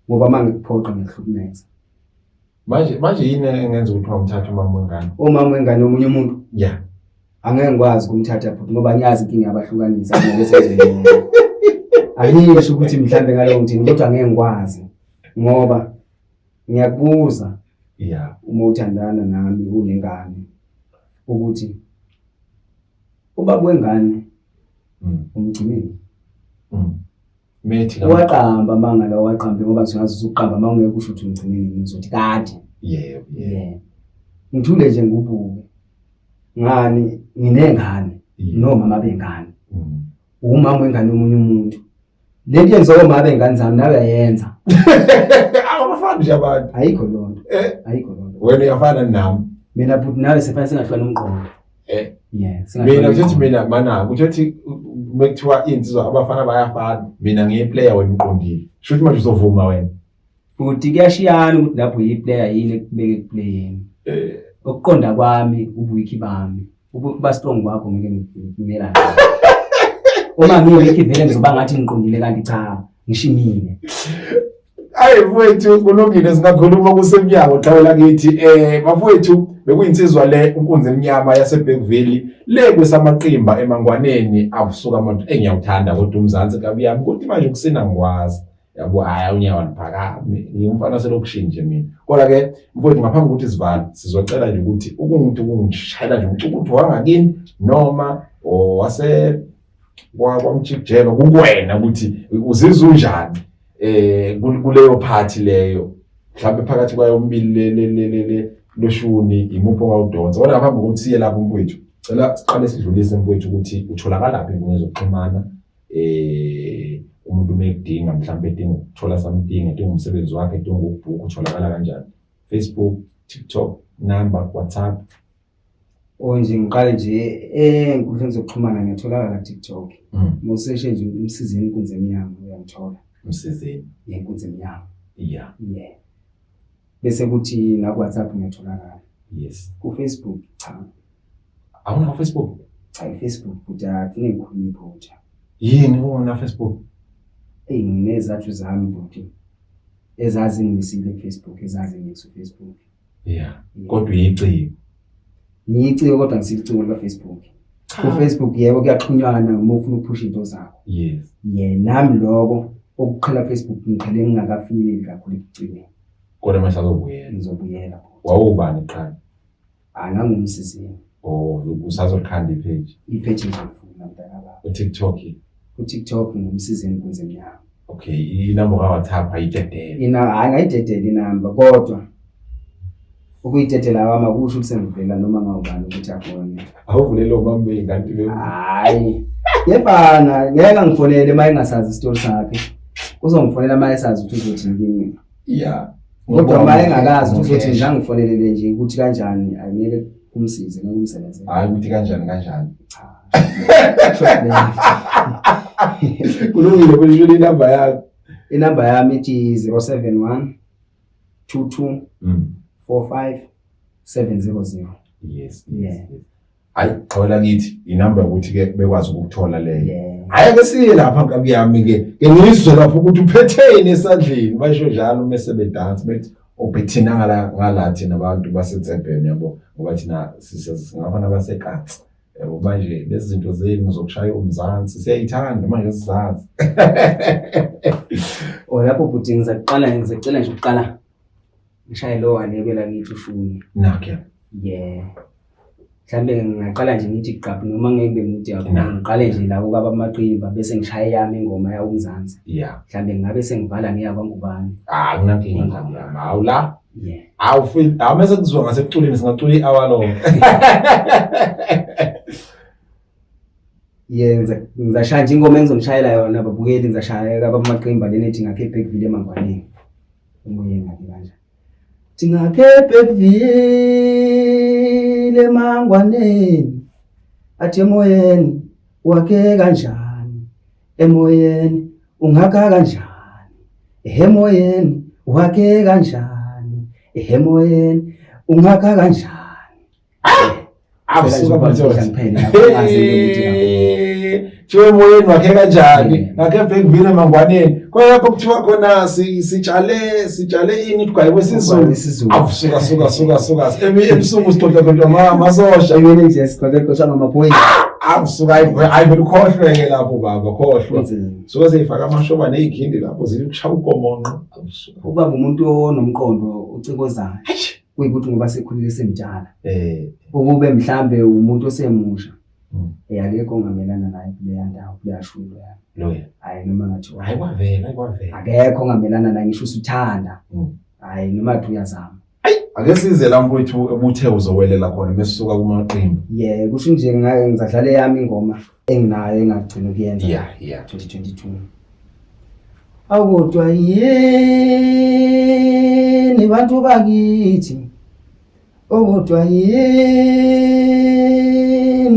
ngoba uma ngikuphoqa ngiyakuhlukumeza. Manje yini engenza ukuthi ungamthatha umama wengane? Umama wengane omunye umuntu? Yeah. Angeke ngikwazi ukumthatha bhuti ngoba ngiyazi inkinga yabahlukanisa ngeke senze. Angisho ukuthi mhlambe ngalowo ngithini kodwa angeke ngikwazi ngoba ngiyakubuza. Yeah. Uma uthandana nami unengane ukuthi ubaba wengane umgcinile. Methi waqamba amanga lawo waqambe ngoba ngiyazi ukuqamba uma ungeke usho ukuthi ungigcinile ngizothi kade. Yebo, yebo. Ngithule nje ngubuke. Ngani nginengane nomama bengane. Umama wengane omunye umuntu. Lento yenziwa omama bengane zami nawe uyayenza. Abafani nje abantu. Ayikho lonto. Ayikho lonto. Wena uyafana nami. Mina bhuti nawe sefana singahlukana umqondo. Yeah, mina uthi mina mana uthi mekuthiwa insizwa abafana bayafana mina ngiyiplayer wena uqondile sho ukuthi manje uzovuma wena futhi kuyashiyana ukuthi lapho uyiplayer yini ekubeke ekuplayeni ukuqonda kwami ubuwiki bami ukuba strong kwakho ngeke ngimelane uma ngiwiki vele ngizoba ngathi ngiqondile kanti cha ngishimile. Ayi mfowethu kulungile singakhuluma kusemnyango qhawe lakithi bafowethu bekuyinsizwa le unkunzi emnyama yaseBergville le kwesamaqimba emangwaneni abusuka abantu engiyawuthanda kodwa umzansi kabi yami kodwa manje ukusina ngikwazi yabo hayi unyawo aliphakame ngiyumfana selokishini nje mina kodwa ke mfowethu ngaphambi kokuthi sivale sizocela nje ukuthi ukungithi ukungishayela nje umcukuthu wangakini noma wase kwamjikijelo kukwena ukuthi uzizwa unjani kuleyo party leyo mhlawumbe phakathi kwayo umbili le loshuni imuphi ongawudonsa kodwa ngaphambi kokuthi siye lapho mfowethu cela siqale sidlulise mfowethu ukuthi utholakala phi inkundla zokuxhumana umuntu uma edinga mhlawumbe edinga ukuthola something edinga umsebenzi wakhe edinga ukubhuka utholakala kanjani? Facebook, TikTok, number, WhatsApp. Nje ngiqale nje enkundleni zokuxhumana ngiyatholakala ku-TikTok. Uma useshe nje uMsizeni Inkunzi Emnyama uyangithola. Umsizeni. Inkunzi Emnyama. Yeah. Yeah. Bese kuthi na ku-WhatsApp ngiyatholakala. Yes. Ku-Facebook cha. Awuna Facebook? Cha, i-Facebook but akufuneki ngikhulume iphutha. Yini ungona Facebook? Eyi nginezathu zami bhuti ezazingimisile ku-Facebook, ezazingimise ku-Facebook. Yeah. Kodwa uyiciko. Ngiyiciko kodwa ngisiciko lika Facebook. Ku Facebook yebo kuyaxhunywana uma ufuna ukuphusha into zakho. Yes. Yeah, nami lokho okuqhela Facebook ngiqhele ngingakafinyeleli kakhulu ekucikweni. Kodwa manje azobuyela. Ngizobuyela. Wawubani kuqala? Angangumsizini. Oh, usazokhanda ipage. Ipage ngizofuna mntaka baba. Ku TikTok. Ku TikTok ngumsizini Nkunzi Emnyama. Okay, inamba ka WhatsApp ayidedele. Ina hayi ngayidedela inamba kodwa ukuyidedela kwami akusho ukuthi sengivela noma ngawubani ukuthi abone. Awuvulele umama ingane le. Hayi. Yefana ngeke ngifonele uma engasazi isitori sakhe. Uzongifonela uma esazi ukuthi uzothini kimi. Yeah. Kodwa uma engakazi ukuthi uzothi nje angifonelele nje ukuthi kanjani angeke kumsize ngeke kumsebenze. Hayi ukuthi kanjani kanjani. Cha. Kulungile kusho inamba yakho. Inamba yami ithi 071 22 45 700. Yes. Yes. Hayi qhawela kithi inamba ukuthi ke bekwazi ukuthola leyo. Hayi ke siye lapha nkabi yami ke ke ngizwe lapho ukuthi uphetheni esandleni basho njalo mase bedansa bethi obethina ngala ngala thina abantu baseTsebheni yabo ngoba thina singafana baseKatsi. Yabo manje lezi zinto zenu zokushaya umzansi siyayithanda manje sizazi. Oh lapho bhuti ngizaqala ngizocela nje ukuqala ngishaye lo wale kwelakithi ushuni. Nakhe. Yeah. Mhlambe ngingaqala nje ngithi gqaphu noma ngeke kube mude kakhulu ngiqale nje la kukaba amaqimba bese ngishaya eyami ingoma yawo umzansi. Mhlambe ngingabe sengivala ngiya kwaNgubane. Ah kunankinga ngami yami. Hawu la. Yeah. Awu feel awu mase kuzwa ngasekuculeni singacula i-hour long. Yenza ngizashaya nje ingoma engizonishayela yona babukeli ngizashaya kaba amaqimba lena ethi ngakhe Bergville emangwaneni. Emoyeni ngakhe kanje. Thingakhe Bergville emangwaneni. Athi emoyeni wakhe kanjani? Emoyeni ungakha kanjani? Emoyeni wakhe kanjani? Emoyeni ungakha kanjani? Awusuka Ngicela nje madoda. ngiphele lapho, ngazi into ukuthi Thiwe emoyeni wakhe kanjani? Ngakhe Bergville emangwaneni. Kwayapho kuthiwa khona sitshale sitshale ini ugwayi wesiZulu. isiZulu. Awu suka suka suka suka. Ebusuku sixoxa kodwa amasosha. Emini nje siqoqe ngamaphoyisa. Awu suka ayivele ukhohlwe ke lapho baba khohlwa. Kunzima. Suka seyifaka amashoba nezikhindi lapho zikushaya ugomonqo. Awu suka. Ubaba umuntu onomqondo ucikozayo. Kuyikuthi ngoba sekhulile semdala. Ukube mhlambe umuntu osemusha. Akekho ongamelana naye kuleya ndawo kuleya shulo yami. Loya. Hayi noma ngathiwa. Hayi kwavela, hayi kwavela. Akekho ongamelana naye ngisho usuthanda. Hayi noma athi uyazama. Ake size la mfowethu ebuthe uzowelela khona mesisuka kumaqembu. Yeah, kusho nje ngizadlala eyami ingoma enginayo engagcina ukuyenza. Yeah. 2022. Awukodwa yini bantu bakithi? Okodwa yini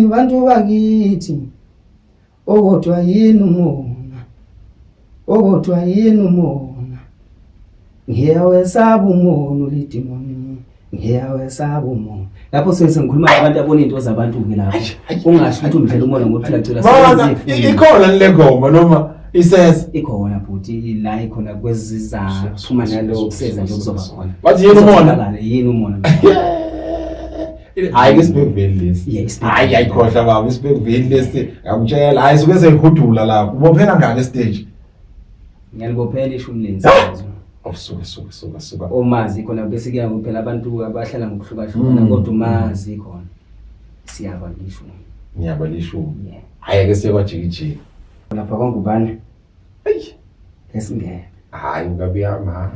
bantu bakithi? Okodwa yini umona? Okodwa yini umona? Ngiyawesaba umona ulidimoni. Ngiyawesaba umona. Lapho sengikhuluma nabantu abona into zabantu ke lapho. Ungasho ukuthi undlela umona ngokuthi uyacula. Mana ikhona le ngoma noma isese Ikhona bhuti la ikhona kweziza phuma nalo kuseza nje kuzoba khona. Bathi yini umona? Yini umona? Hayi ke sibhekveli lesi. Yeah, isibhekveli. Hayi ayikhohlwa baba isibhekveli lesi. Ngiyakutshela hayi suke seyihudula lapho. Ubophela ngale stage. Ngiyalibophela ishumi lensizwa. Awusuka suka suka suka. Omazi khona bese kuya phela abantu abahlala ngokuhlukahlukana kodwa umazi khona. Siyaba lishumi. Ngiyaba lishumi. Yeah. Hayi ke siye kwajikijiki. Lapha kwaNgubane. Eyi. Esingene. Hayi nkabi yami hayi.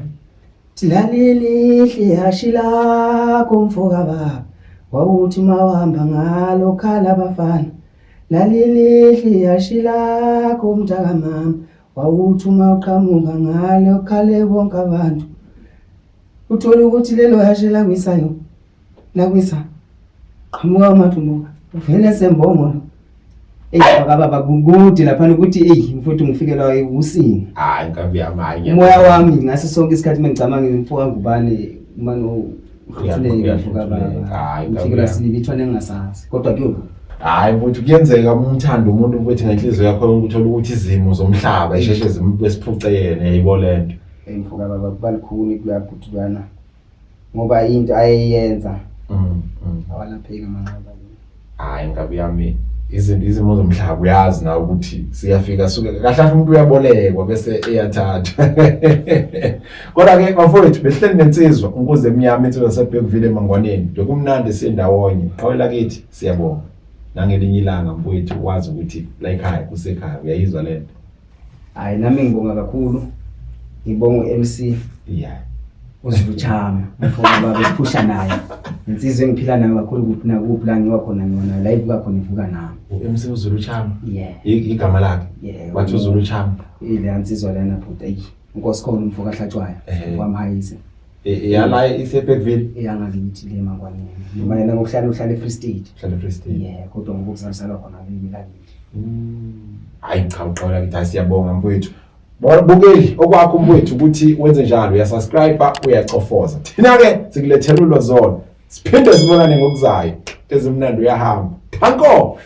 Lalelihle ihashi lakho mfoka baba, wawuthi mawuhamba ngalo khala abafana. Lalelihle ihashi lakho mntakamama, wawuthi uma uqhamuka ngalo khale bonke abantu. Uthole ukuthi lelo hashi lakuwisayo, lakuwisa, qhamuka umathumbuka, uvele sembongolo. Eyi baba kukude laphana ukuthi eyi mfowethu ngifikelwa usinga. Hayi nkabi yami hayi. Umoya wami ngaso sonke isikhathi mengicabanga ngimfoka Ngubane umane uhluthuleke mfoka baba. Hayi, Ngifikelwa silibithwane engingasazi kodwa kuyoba. Hayi mfowethu kuyenzeka uma umthanda umuntu mfowethu ngenhliziyo yakho yonke uthola ukuthi izimo zomhlaba isheshe zimesiphuce yena yayibo lento. Eyi mfoka baba kuba lukhuni kuloya bhuti lwana ngoba into ayeyenza awalapheki amanxeba. Hayi nkabi yami izinto izimo zomhlaba uyazi nawe ukuthi siyafika suke kahle kahle umuntu uyabolekwa bese eyathathwa. Kodwa ke bafowethu besihleli nensizwa uNkuze Emnyama insizwa yaseBergville eMangwaneni. Bekumnandi sindawonye. Qhawela kithi siyabonga. Nangelinye ilanga mfowethu wazi ukuthi la ekhaya kusekhaya uyayizwa lento. Hayi nami ngibonga kakhulu. Ngibonga u-MC Yeah. uZulu Chama mfoka baba esiphusha naye. Insizwa engiphila nayo kakhulu kuphi nakuphi la ngiwa khona ngiwa la ivuka khona ivuka nami. U-MC uZulu Chama. Yeah. Igama lakhe. Yeah. Wathi uZulu Chama. Ile insizwa lena bhuti eyi. Inkosi khona umfoka hlatshwayo. Wamhayise. Yala iseBergville. Eyangakithi le Mangwaneni. Noma yena ngokuhlala uhlala eFree State. Hlala eFree State. Yeah, kodwa ngokuzalwa khona kimi lakithi. Hayi cha uqala kithi hayi siyabonga mfowethu. Bukeli okwakho mfowethu ukuthi wenze njalo uyasubscribe uyacofoza. Thina ke sikulethela ulozolo. Siphinde sibonane ngokuzayo. Ezimnandi uyahamba. Thanko.